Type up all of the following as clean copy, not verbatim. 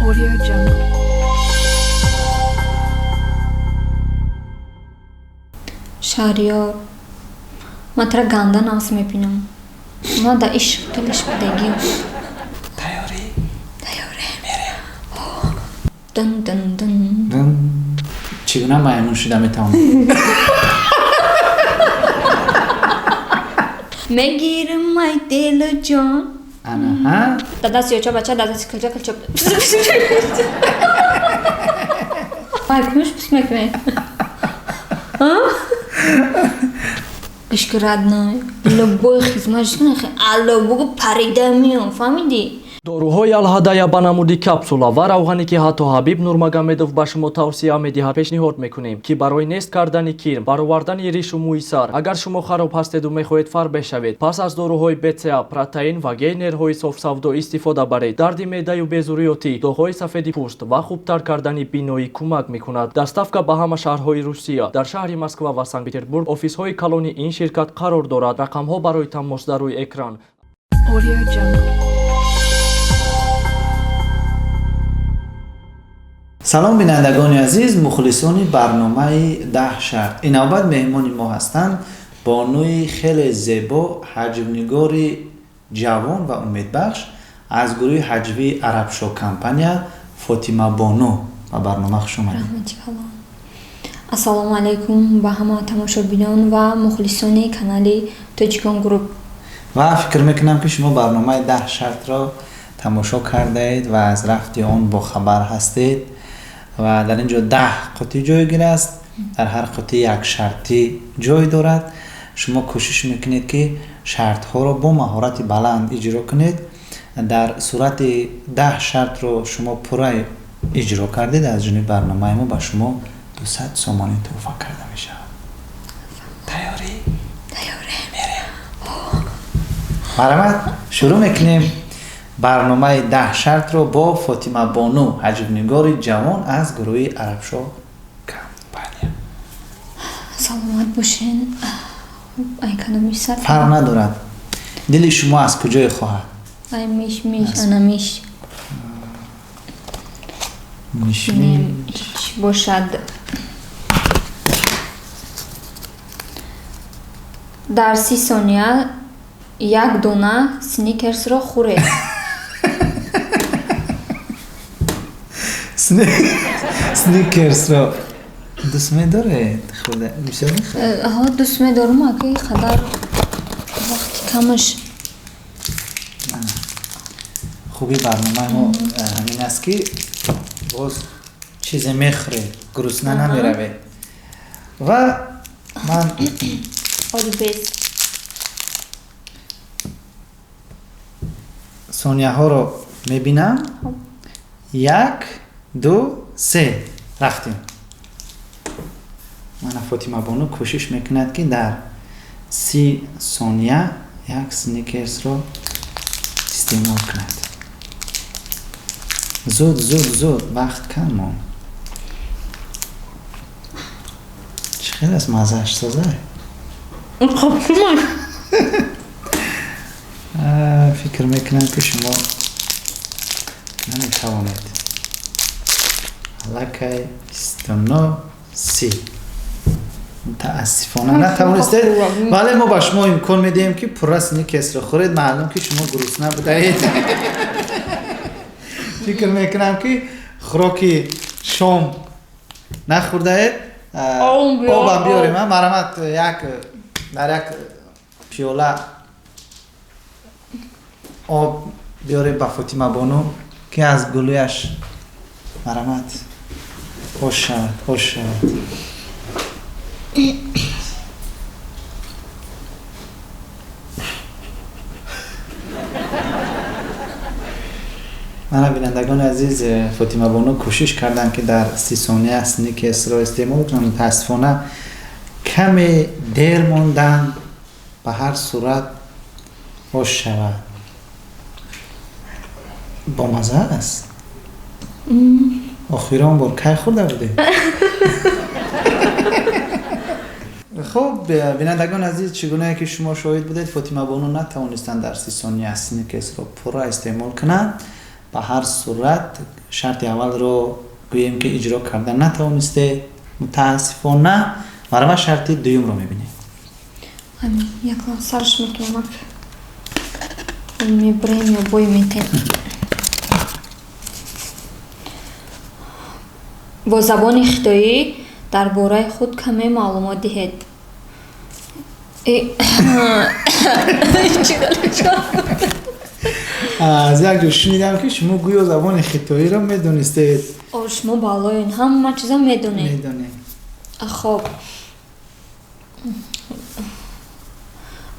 Audio Jungle. Шаҳриёр, ман тара ганда нағз мебинам. Ман да ишқ дилиш будагим. Тайёрӣ? Тайёре. Мерем. Дун дун дун. Чӣ гуна маймун шуда метавонӣ? Мегирам ай дилу ҷон. Анаҳа. Дар дасти ёча бача, дар дасти килча килча. Ай, кумиш пис мекунӣ? Гӯш ки, родной, любой хизматш кунӣ, алло бугу, парида миём, фаҳмидӣ? Доруҳои Алҳадая ба намуди капсула ва равғане, ки ҳатто Ҳабиб Нурмагомедов ба шумо тавсия медиҳад, пешниҳод мекунем, ки барои нест кардани кирм, баровардани ришу мӯи сар. Агар шумо хароб ҳастеду мехоҳед фарбеҳ шавед, пас аз доруҳои БЦА, протеин ва гейнерҳои софсавдо истифода баред. Дарди меъдаю безурётӣ, доғҳои сафеди пӯст ва хубтар кардани биноӣ кӯмак мекунад. Доставка ба ҳама шаҳрҳои Русия. Дар шаҳри Москва ва Санкт Петербург офисҳои калони ин ширкат қарор дорад. Рақамҳо барои тамос дар рӯи экран. Audio Jungle. Салом, бинандагони азиз, мухлисони барномаи «10 шарт». Ин навбат меҳмони мо ҳастанд бонуи хеле зебо, ҳаҷвнигори ҷавон ва умедбахш аз гурӯҳи ҳаҷвии «Арабшо компания» Фотима Бону. Ба барнома хуш омадед. Раҳмати калон. Ассалому алайкум ба ҳама тамошобинон ва мухлисони канали Тоҷикон Груп. Ва фикр мекунам, ки шумо барномаи «10 шартро» тамошо кардаед ва аз рафти он бохабар ҳастед. Ва дар ин ҷо 10 қутӣ ҷойгир аст, дар ҳар қутӣ як шартӣ ҷой дорад. Шумо кӯшиш мекунед, ки шартҳоро бо маҳорати баланд иҷро кунед. Дар сурати 10 шартро шумо пурра иҷро кардед, аз ҷониби барномаи мо ба шумо 200 сомонӣ тӯҳфа карда мешавад. Тайёрӣ? Тайёре. Мерем. Марҳамат, шурӯъ мекунем барномаи «10 шартро» бо Фотима Бону, ҳаҷвнигори ҷавон аз гурӯҳи «Арабшо компания». Саломат бошен. Ай, кадоми сар? Фарқ надорад, дили шумо аз куҷое хоҳад. Ай, миш миш, ана миш. Мишмиш. Чӣ бошад? Дар 30 сония як дона сникерсро хӯред. Сникерсро дӯст медоред? Хӯрда бисёр мехӯред? Ҳо, дӯст медорам, аки қадар вақти камаш. Хуби барномаи мо ҳамин аст, ки боз чизе мехӯред, гурусна намеравед. Ва ман Олибез. сонияҳоро мебинам. Як, ду, се, рафтем. Мана, Фотима Бону кӯшиш мекунад, ки дар 30 сония як сникерсро истеъмол кунад. Зуд, зуд, зуд, вақт кам монд. Чӣ хел аст маззааш? Соза? Хоб. Фикр мекунам, ки шумо наметавонед. Аллакай 29, 30. Мутаассифона, натавонистед, вале мо ба шумо имкон медиҳем, ки пурра сникерсро хӯред. Маълум, ки шумо гурусна будаед. Фикр мекунам, ки хӯроки шом нахӯрдаед. Обам биёрем? Марҳамат, як дар як пиёла об биёрем ба Фотима Бону, ки аз гулӯяш, марҳамат, ош шавад, ош шавад. Мана, бинандагони азиз, Фотима Бону кӯшиш карданд, ки дар 30 сония сникерсро истеъмол кунанд. Мутаассифона, каме дер монданд. Ба ҳар сурат, ош шавад. Бомаза аст. Охирон бор кай хӯрда будед? Хуб, бинандагони азиз, чӣ гунае ки шумо шоҳид будед, Фотима Бону натавонистанд дар 30 сония сникерсро пурра истеъмол кунанд. Ба ҳар сурат шарти аввалро гӯем ки иҷро карда натавонистед, мутаассифона. Марҳамат, шарти дуюмро мебинем. Ҳамин яклан сарш мекунам, мебурем ё бой метем. Бо забони хитоӣ дар бораи худ каме маълумот диҳед. Аз як ҷо шунидам ки шумо гӯё забони хитоиро медонистед. О, шумо балоен, ҳама чиза медонед. Медонем. Хоб,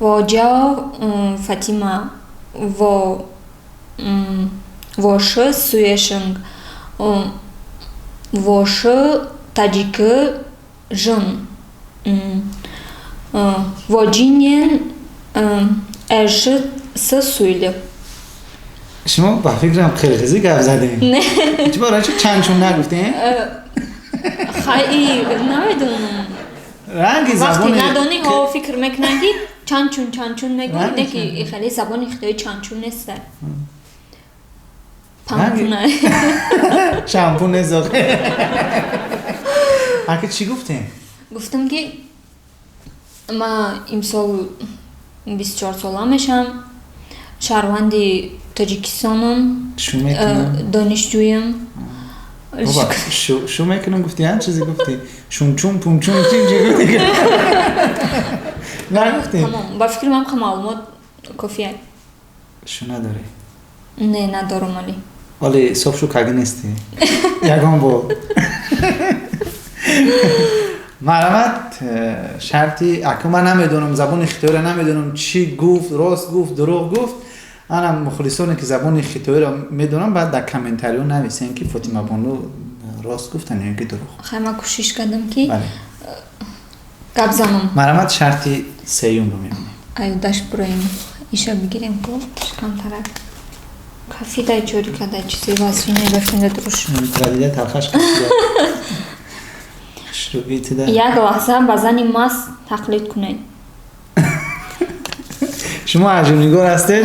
воҷао Фатима, во воши суешинг, воши таҷики жин, воҷинен эрши сы суйли. Шумо ба фикрам қирғизӣ гап задем. Не. Чӣ бора чӣ чандчун нагуфтем? Хай, намедонам. Ранги вақте забони надонӣ, ҳо, фикр мекунанд ки чандчун чандчун мегӯӣ. Ранги не ки хеле забони хитоӣ чандчун неста. Пампуна. Шампун нест охе. Аки чӣ гуфтем? Гуфтам ки ман имсол 24 сола мешавам, шаҳрванди Тоҷикистонам. Шу мекунам. Донишҷӯям. Бобо, шу мекунам гуфти, ҳам чизе гуфти. Шунчун, пунчун, чӣ чӣ гуфти? Нагуфтем. Тамом, ба фикри ман ха маълумот кофия. Шу надорӣ? Не, надорам али. Вале соф шу кагӣ нестӣ. Ягон бор. Марҳамат, шарти аку ман намедонам, забони хитоиро намедонам, чӣ гуфт, рост гуфт, дурӯғ гуфт. Ана мухлисоне ки забони хитоиро медонам, баъд дар комментариҳо нависем ки Фотима бону рост гуфтан ё ки дурӯғ. Хай, ман кӯшиш кардам ки Бале. гап занам. Марҳамат, шарти сеюмро мебинем. Аюдаш буроем, иша бигирем ку камтарак кафидай ҷорӣ кардай, чизи вазфине бафинда дуруш. Традида талхаш кафида. Хушрӯбитида. Як лаҳза ба зани маст тақлид кунед. Шумо аҷибнигор ҳастед,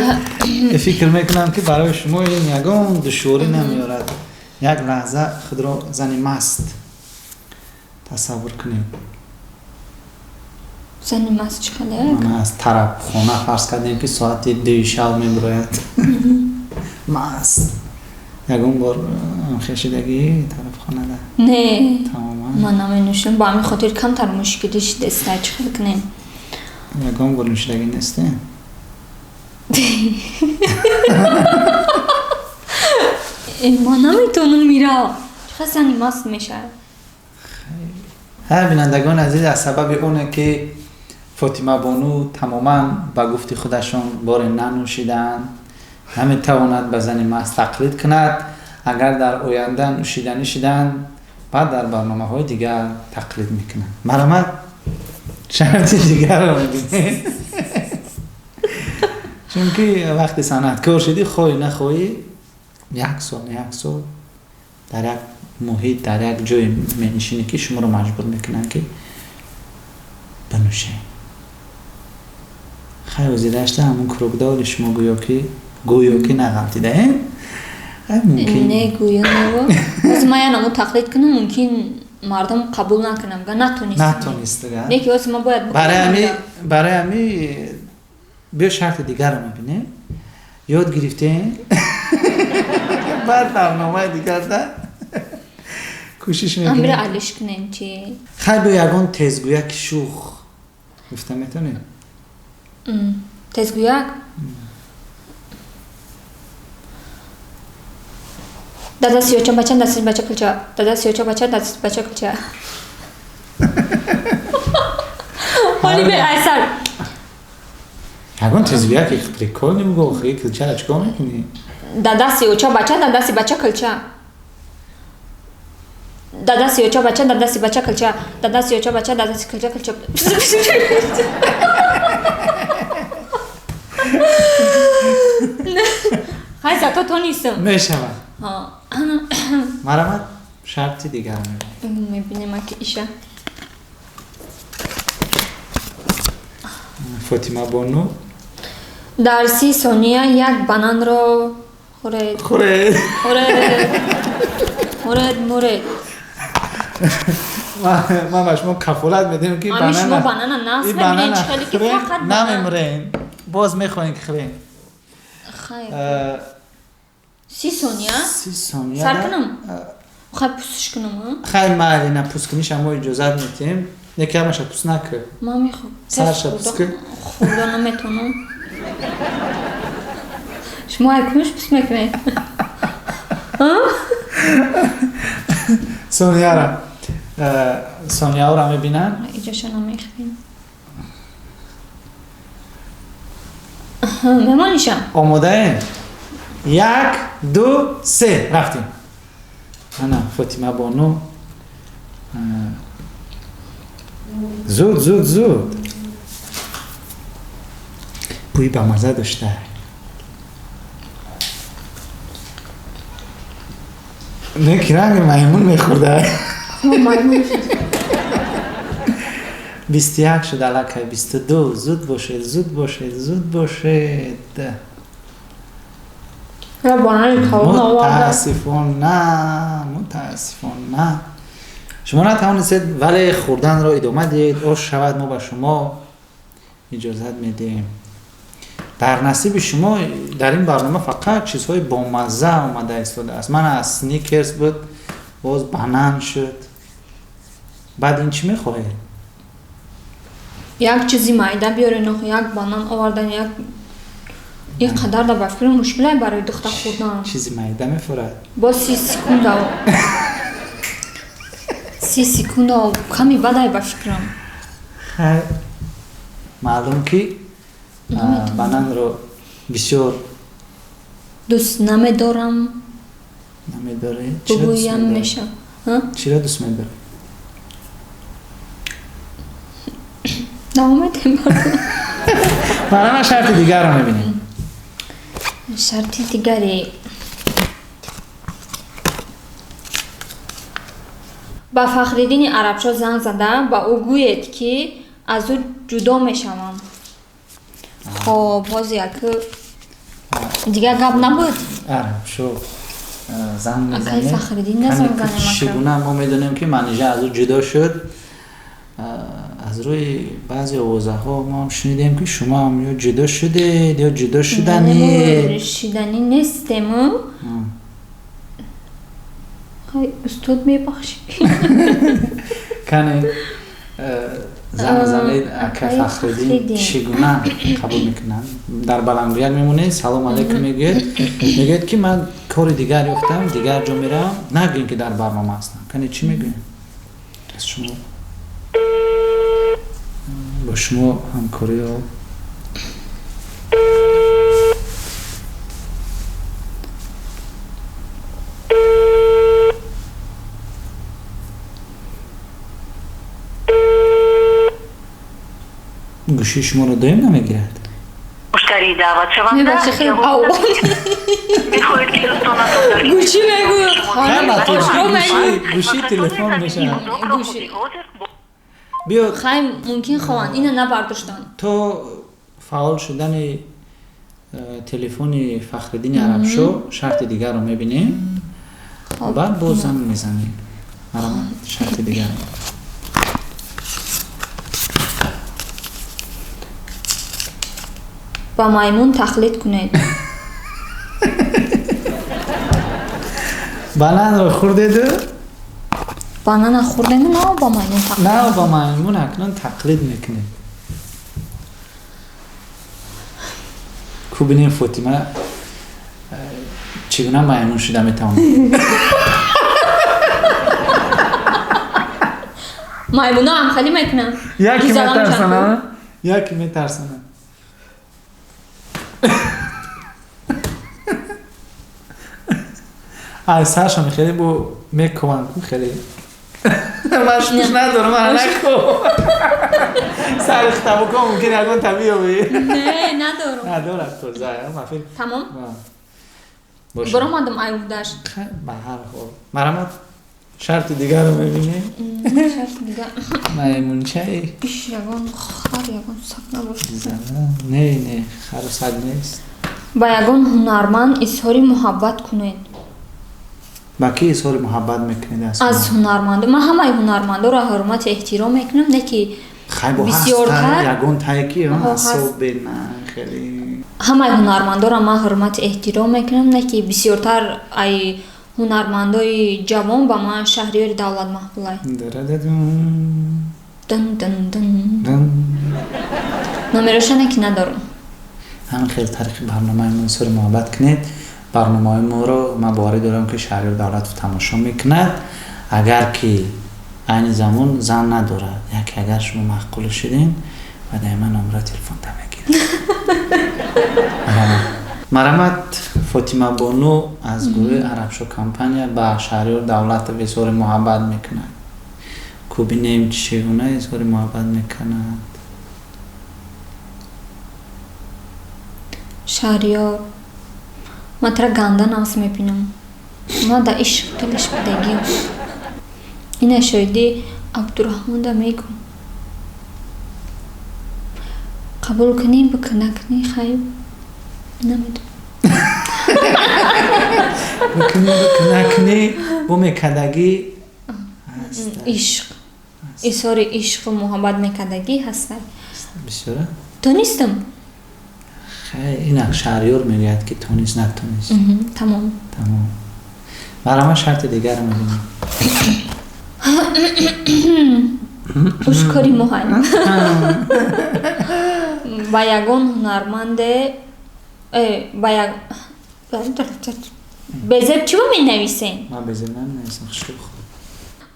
фикр мекунам ки барои шумо ин ягон душворӣ намеорад. Як лаҳза худро зани маст тасаввур кунед. Зани маст чӣ хеле? Ман аз тарабхона, фарз кардем ки соати 2 шаб мебирояд маст. Ягон бор хешидагӣ тарабхонада? Не. Тамоман? Ман наменӯшам, ба ҳамин хотир камтар мушкилӣ шидеста, чӣ хел кунем? Ягон бор нӯшидагӣ нестем? Ман наметавонам мира, чӣ хел зани маст мешавад? Ҳа, бинандагони азиз, аз сабаби оне ки Фотима бону тамоман ба гуфти худашон боре нанӯшидаанд, наметавонад ба зани маст тақлид кунад. Агар дар оянда нӯшиданӣ шиданд, баъд дар барномаҳои дигар тақлид мекунанд. Марҳамат, шарти дигарро мебинем, чунки вақте санъаткор шудӣ, хоҳӣ нахоҳӣ, як сол, як сол дар як муҳит, дар як ҷое менишинӣ ки шуморо маҷбур мекунанд ки бинӯшед. Хай, озирашта ҳамун кругдори шумо гӯё ки нағалтидаем. Хай, мумкин. Не, гӯё нево. Ҳозир ман янамо тақлид кунам, мумкин мардум қабул накунам, га натонистам. Натонистага. Не ки ҳозир ман бояд барои бикунам. Ҳами барои ҳами биё шарти дигарро мебинем, ёд гирифтем, баъд барномаи дигарда кӯшиш Амира мекунем. Алиш кунем чи? Хай, биё ягон тезгӯяки шух гуфта метавонем? Тезгӯяк. Дада сиёча бача, дасти бача кулча, дада сиёча бача, дасти бача кулча. Ҳоли бе айсар. Ягон тезгӯяки прикольный бугӯ, охири килчара чикор мекунӣ? Дада сиёча бача, дадаси бача кулча. Дада сиёча бача, дадаси бача кулча, дада сиёча бача, дадаси кулча кулча. Хай, зато тонистам. Мешавад. Ҳа. Марҳамат, шарти дигар мебинем. Мебинем аки иша. Фотима бону. Дар 30 сония як бананро Хӯред. Хӯред. Хӯред. Хӯред, муред. Ман ба шумо кафолат медиҳам, ки Ами шумо банана нағз ин мебинед, банана чӣ хеле ки хӯред, фақат банан. намемурен. Боз мехоҳем ки хӯрем. Хайр. 30 сония? 30 сония. Сар кунам? Хай пусш кунам, а? Хай майли, на пускуниш мо иҷозат медиҳем. Не ки ҳамаша пус накун. Ман мехоҳам. Сарша пус кун. Хӯрда наметавонам. Шумо айкунаш пус мекунед? Сонияра. Сонияро мебинанд. Иҷоша намехӯрем. Мемонишам. Омодаем? 1, 2, 3. Рафтем. Ана Фотима бону. Зуд, зуд, зуд. Бӯи бамаза дошта. Не ки ранги маймун мехӯрда. Маймун. 21 шуд аллакай, 22. Зуд бошед, зуд бошед, зуд бошед. Я банани калон оварда. Мутаассифона, мутаассифона. Шумо натавонистед, вале хӯрданро идома диҳед. Ош шавад, мо ба шумо иҷозат медиҳем. Дар насиби шумо дар ин барнома фақат чизҳои бомазза омада истодааст. Ман аз сникерс буд, боз банан шуд. Баъд ин чӣ мехоҳед? Як чизи майда биёрен, охи як банан овардан, як ин қадар да ба фикр мушкилай барои духта хӯрдан. Чизи майда мефурад. Боз 30 секунда. 30 секунда ками бадай ба фикрам. Хай, маълум ки бананро бисёр дӯст намедорам. Намедоред? Бигӯям мешавад. Чиро дӯст медоред? Давом медиҳем. Барама шарти дигарро мебинем. Шарти дигаре. Ба Фахриддини Арабшо занг зада ба ӯ гӯед, ки аз ӯ ҷудо мешавам. Хоб, ҳозир як дигар гап набуд? Арабшо занг Акай мезанед. Фахриддин на занг занем, ака. Чӣ гуна мо медонем, ки Манижа аз ӯ ҷудо шуд? Аз рӯи баъзе овозаҳо мо ҳам шунидем, ки шумо ҳам ё ҷудо шудед, ё ҷудо шуданед. Шиданӣ нестему. Хай, устод, мебахшед. Кане, занг занед акай Акай Фахриддин. Фахриддин. Чӣ гуна қабул мекунанд? Дар баландгӯяк мемонед, салом алейкум мегӯед, мегӯед, ки ман кори дигар ёфтам, дигар ҷо меравам, нагӯем, ки дар барнома ҳастам. Кане, чӣ мегӯем? Аз шумо бо шумо ҳамкориё гӯшии шуморо доим намегирад. Муштарии даъватшаванда Мебахшед, хеле ау. мехоҳед, ки дӯстонатон дар Гӯшӣ мегӯяд. Хай, Ошно мегӯяд. гӯшии телефон мешавад. Гӯши. Биё. Хай, мумкин хованд, ина набардоштанд. То фаъол шудани телефони Фахриддини Арабшо шарти дигарро мебинем, баъд боз занг мезанем. Марҳамат, шарти дигар. Ба маймун тақлид кунед. Бананро хӯрдеду Банана хӯрдему на ба маймун тақлид. На ба маймун акнун тақлид мекунем. Ку бинем, Фотима чӣ гуна маймун шуда метавонад. Маймуно ҳам хеле мекунанд. Яке Изала мешаванд. метарсонад, яке метарсонад. Ай саршон хеле бо мекуванд ку хеле. Ман шӯш надорам, ман наку. Сари хитабуко мумкин ягон табиёбӣ. Не, надорам. Надорад тоза, мафил. Тамом? Боша. Баромадам аюдаш. Ба ҳар ҳол. Марҳамат, шарти дигарро мебинем. Шарти дигар. Маймунчаи. Иш, ягон хар, ягон саг набошад. Не, не, хару саг нест. Ба ягон ҳунарманд изҳори муҳаббат кунед. Ба ки изҳори муҳаббат мекунед? Аз ҳунармандо ман ҳамаи ҳунармандоро ҳурмату эҳтиром мекунам, не ки бисёртар ягон тайки асобена хеле. Ҳамаи ҳунармандоро ман ҳурмату эҳтиром мекунам, не ки бисёртар ай ҳунармандои ҷавон ба ман Шаҳриёри Давлат маъқулай. Номероша не ки надорам. Ҳамин хел тариқи барномаи мо изҳори муҳаббат кунед. Барномаҳои моро ман боварӣ дорам, ки Шаҳриёр Давлатов тамошо мекунад. Агар ки айни замон зан надорад, яке агар шумо маъқул шудем, ва даима номера телефонта мегирад. Марамат, Фотима бону аз гурӯҳи Арабшо компания ба Шаҳриёр Давлатов изҳори муҳаббат мекунад. Кӯбинем, чӣ гуна изҳори муҳаббат мекунад. Шаҳриёр, ман тара ганда нағз мебинам. Ман да ишқ дилиш будагиам. Ина шоҳиди Абдураҳмонда мегӯм. Қабул кунӣ, бикун, накунӣ, хайр, намедонам. Бикунӣ, бикун, накунӣ, бу мекардагӣ ишқ. Изҳори ишқу муҳаббат мекардагӣ ҳастад. Бисёра? Тонистам. Хай, инак Шаҳриёр мегӯяд, ки тонист, натонист. Тамом. Тамом. Марама, шарти дигарро мебинем. Уш кори моҳай. Ба ягон ҳунарманде ба як безеб чӣ менависем? Ман безеб наменависам, хушрӯ.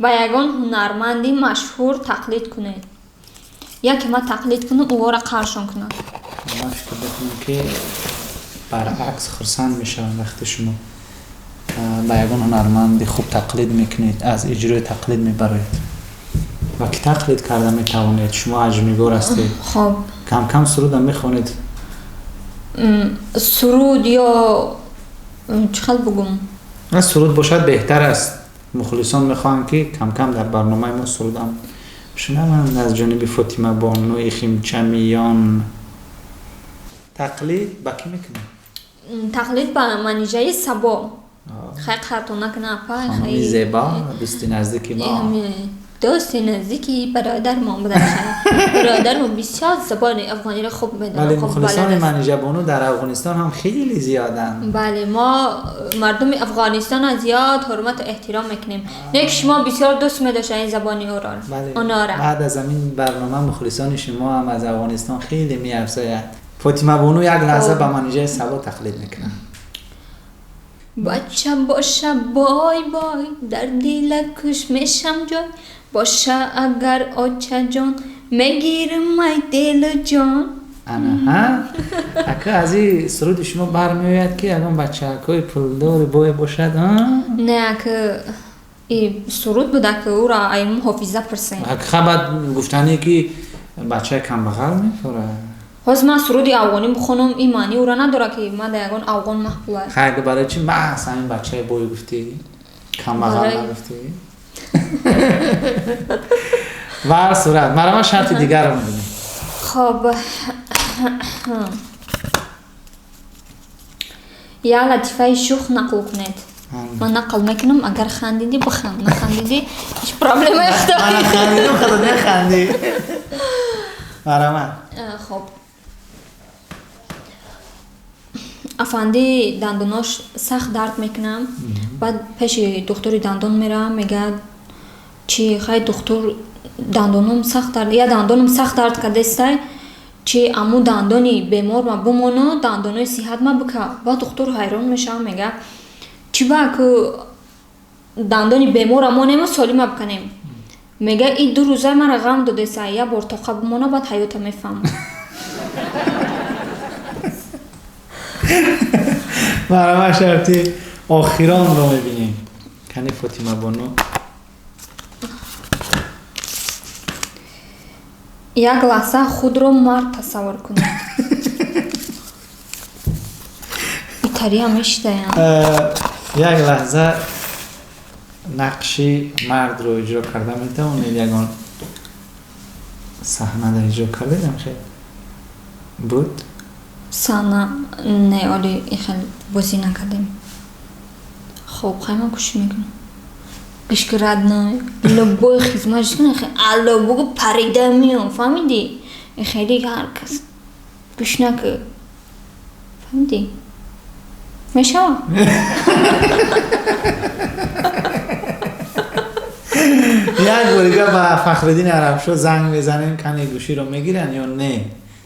Ба ягон ҳунарманди машҳур тақлид кунед. Яке ман тақлид кунам, ӯро қаршон кунам. Ман фикр мекунам, ки баръакс хурсанд мешавам, вақте шумо ба ягон ҳунарманди хуб тақлид мекунед, аз иҷрои тақлид мебароед. Ва ки тақлид карда метавонед, шумо ҳаҷмнигор ҳастед. Хоб. Кам-кам сурудам мехонед. Суруд ё чӣ хел бугум? Суруд бошад беҳтар аст. Мухлисон мехоҳанд, ки кам-кам дар барномаи мо сурудам бишунаванд аз ҷониби Фотима бонуи Химчамиён. Тақлид ба кӣ мекунед? Тақлид ба Манижаи Сабо. Хай, хато накунам, апа. Хонуми зебо, дӯсти наздики мо. Дӯсти наздики бародармон буда. Бародармон бисёр забони афғониро хуб медонад. Бале, мухлисони Манижа бону дар Афғонистон ҳам хеле зиёданд. Бале, мо мардуми Афғонистонро зиёд ҳурмату эҳтиром мекунем. Не ки шумо бисёр дӯст медоштед ин забони ӯро. Онора. Баъд аз ҳамин барнома мухлисони шумо ҳам аз Афғонистон хеле меафзояд. Фотима бону як лаҳза ба Манижаи Сабо тақлид мекунад. Бача боша бой бой, дар дила куш мешам ҷой, боша агар очаҷон, мегирам ай дилу ҷон. Анаҳа, ака, аз ин суруди шумо бармеояд, ки ягон бачаакҳои пулдори бое бошад? Не, ака, и суруд буда, ки ӯро ай ҳофиза пурсем. Хабар гуфтане, ки бачаи камбағал мефорад. Ҳозир ман суруди афғонӣ бихонам, ин маъни ӯро надорад, ки ман дар ягон афғон маъқулай. Хайр, барои чӣ маҳз ҳамин бачаи бой гуфтӣ, камбағал нагуфтӣ? Ба ҳар сурат, марама, шарти дигарро мебинем. Хоб, як латифаи шӯх нақл кунед. Ман нақл мекунам, агар хандидӣ, биханд, нахандидӣ, ҳеҷ проблемаи худо. Ман хандидам, худо нахандӣ. Марама. Хоб, афанди дандонош сахт дард мекунам. Баъд пеши духтури дандон меравам, мегӯяд: «Чи хай, духтур, дандоном сахт дард, я дандоном сахт дард кардестай, чи аму дандони беморма бумону дандонои сиҳатма бика?» Баъд духтур ҳайрон мешавам, мегӯяд: «Чӣ ба ку дандони бемора монему, солима биканем?» Мегӯяд: «И 2 рӯза мара ғам додеса, як бор тоқа бимона, баъд ҳаёта мефаҳмам». Марама, шарти охиронро мебинем. Кани, Фотима бону. Як лаҳза худро мард тасаввур кунед. Итариям мешидаям. Як лаҳза нақши мардро иҷро карда метавонед? Ягон саҳнада иҷро кардедам, хел буд? Сана не, оли хел бозӣ накардем. Хоб, хай ман кӯшиш мекунам. Гӯш ки рад на, любой хизматш кунам, алло бугу парида меом, фаҳмидӣ? Хеле ҳар кас гӯш накӣ. Фаҳмидӣ? Мешава? Як бор дига ба Фахриддини Арабшоҳ занг мезанем, кане гӯширо мегиранд ё не?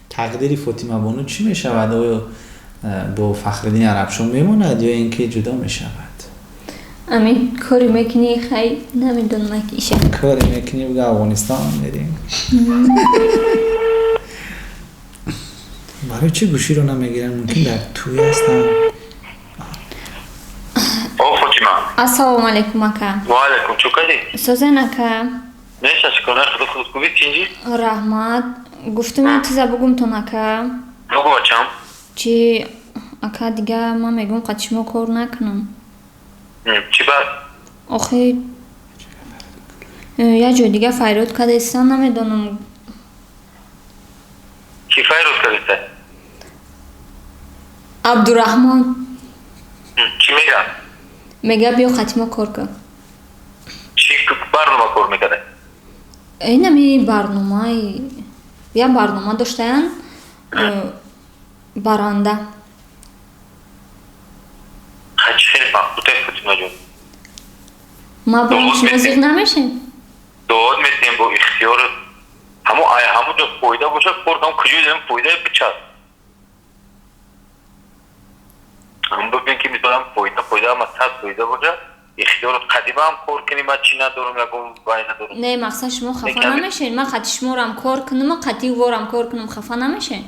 Тақдири Фотима бону чӣ мешавад? Оё бо Фахриддини Арабшоҳ мемонад ё ин ки ҷудо мешавад? Ами кори мекунӣ, хай намедонам ки иша. Кори мекунӣ, буга Афғонистон мерем. Барои чӣ гӯширо намегиранд? Мумкин дар тӯй ҳастанд. О, Фотима. Ассалому алайкум, ака. Ва алайкум, чӣ кардӣ? Созен, ака. Неша, шукрона худо, худ хубӣ, тинҷӣ? Раҳмат. Гуфтум як чиза бугумтон, ака. Бугу, бачам. Чи ака, дига ман мегӯм қад шумо кор накунам. Чӣ бад? Охи як ҷой дига файрод кардастан, намедонам. Кӣ файрод кардаста? Абдураҳмон. Чӣ мега? Мега биё қати мо кор кун. Чӣ барнома кор мекарда? Инами барномаи як барнома доштаянд, баранда. Хай, чӣ хеле махсуте, Фотима ҷон. Ма бо шумо зиқ намешем? Дод метем бо ихтиёрат. Ҳамо ай ҳамо ҷо фоида бошад, кор кам куҷо дидам фоида бичад. Ҳам бибин ки мисолан фоида ама сад фоида бошад, ихтиёрат қадима ҳам кор кунӣ, ман чӣ надорам, ягон вай надорам. Не, мақсад шумо хафа намешед? Ман қати шуморам кор кунам, қати ворам кор кунам, хафа намешед?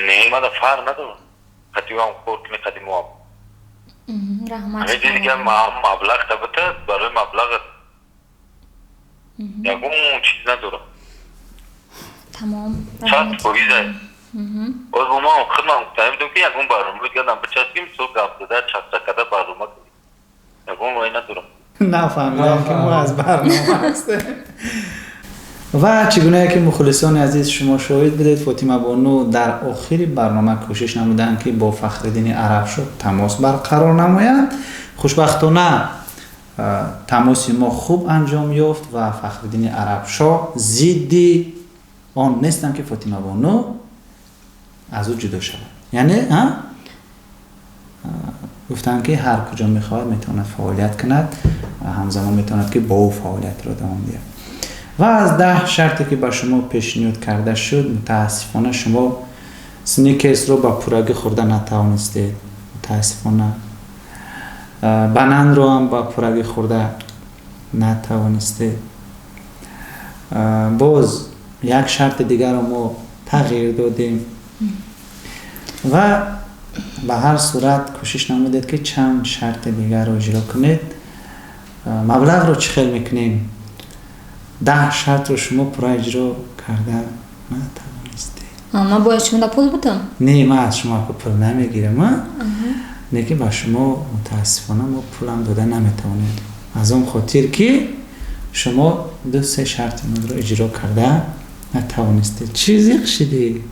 Не, ман фарқ надорам. Қати ҳам кор кунӣ, қати мо ҳам. Раҳмат. Ҳамин дига маблағ табита, барои маблағ ягон чиз надорам. Тамом. Сад фоиза. Оз бо ман худман фаҳмидам ки ягон барнома дига намбичаспим, мисол гап зада, чақчакада барнома кунӣ. Ягон вай надорам. Нафаҳмидам ки мо аз барнома ҳастем. Ва чӣ гунае ки мухлисони азиз шумо шоҳид будед, Фотима бону дар охири барнома кӯшиш намуданд ки бо Фахриддини Арабшоҳ тамос барқарор намоянд. Хушбахтона тамоси мо хуб анҷом ёфт ва Фахриддини Арабшоҳ зидди он нестанд ки Фотима бону аз ӯ ҷудо шавад. Яъне гуфтанд ки ҳар куҷо мехоҳад метавонад фаъолият кунад, ҳамзамон метавонад ки бо ӯ фаъолиятро давом диҳад. Ва аз 10 шарте ки ба шумо пешниҳод карда шуд, мутаассифона шумо сникерсро ба пуррагӣ хӯрда натавонистед. Мутаассифона бананро ҳам ба пуррагӣ хӯрда натавонистед. Боз як шарти дигарро мо тағйир додем ва ба ҳар сурат кӯшиш намудед ки чанд шарти дигарро иҷро кунед. Маблағро чӣ хел мекунем? 10 шартро шумо пурра иҷро карда натавонистед. Ман бояд шумо пул будам? Не, ман аз шумо пул намегирам, лекин ба шумо мутаассифона мо пулам дода наметавонем. Аз он хотир ки шумо 2-3 шарти моро иҷро карда натавонистед. Чӣ зиқ шидӣ?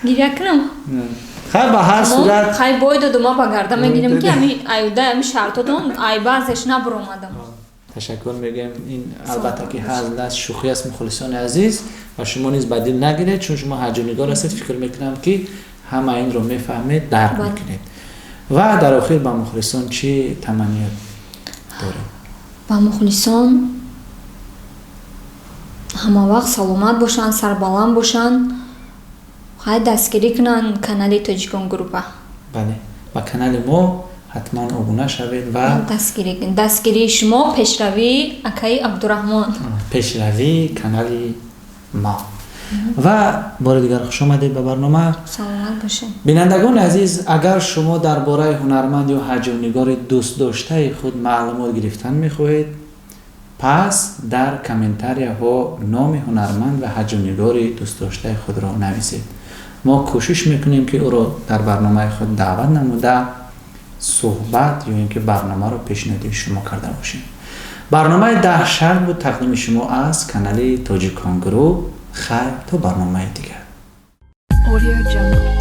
Гиря кунам? Хай, ба ҳар сурат хай бой додум, ма ба гарда мегирам ки ами аюда ами шартотон ай баъзеш набуромадам. Ташаккур мегӯем. Ин албатта ки ҳазл аст, шӯхӣ аст, мухлисони азиз, ва шумо низ ба дил нагиред, чун шумо ҳаҷвнигор ҳастед. Фикр мекунам ки ҳама инро мефаҳмед, дарк мекунед. Ва дар охир ба мухлисон чӣ таманниёт доред? Ба мухлисон ҳама вақт саломат бошанд, сарбаланд бошанд, хай дастгирӣ кунанд канали Тоҷикон Група. Бале, ба канали мо ҳатман обуна шавед ва дастгирии шумо пешравии акаи Абдураҳмон, пешравии канали мо. Ва бори дигар хуш омадед ба барнома. Саломат бошед. Бинандагони азиз, агар шумо дар бораи ҳунарманд ё ҳаҷвнигори дӯстдоштаи худ маълумот гирифтан мехоҳед, пас дар комментарияҳо номи ҳунарманд ва ҳаҷвнигори дӯстдоштаи худро нависед. Мо кӯшиш мекунем ки ӯро дар барномаи худ даъват намуда суҳбат ё ин ки барномаро пешниҳоди шумо карда бошем. Барномаи 10 шарт буд тақдими шумо аз канали Тоҷикон Груп. Хайр, то барномаи дигар. Audio Jungle.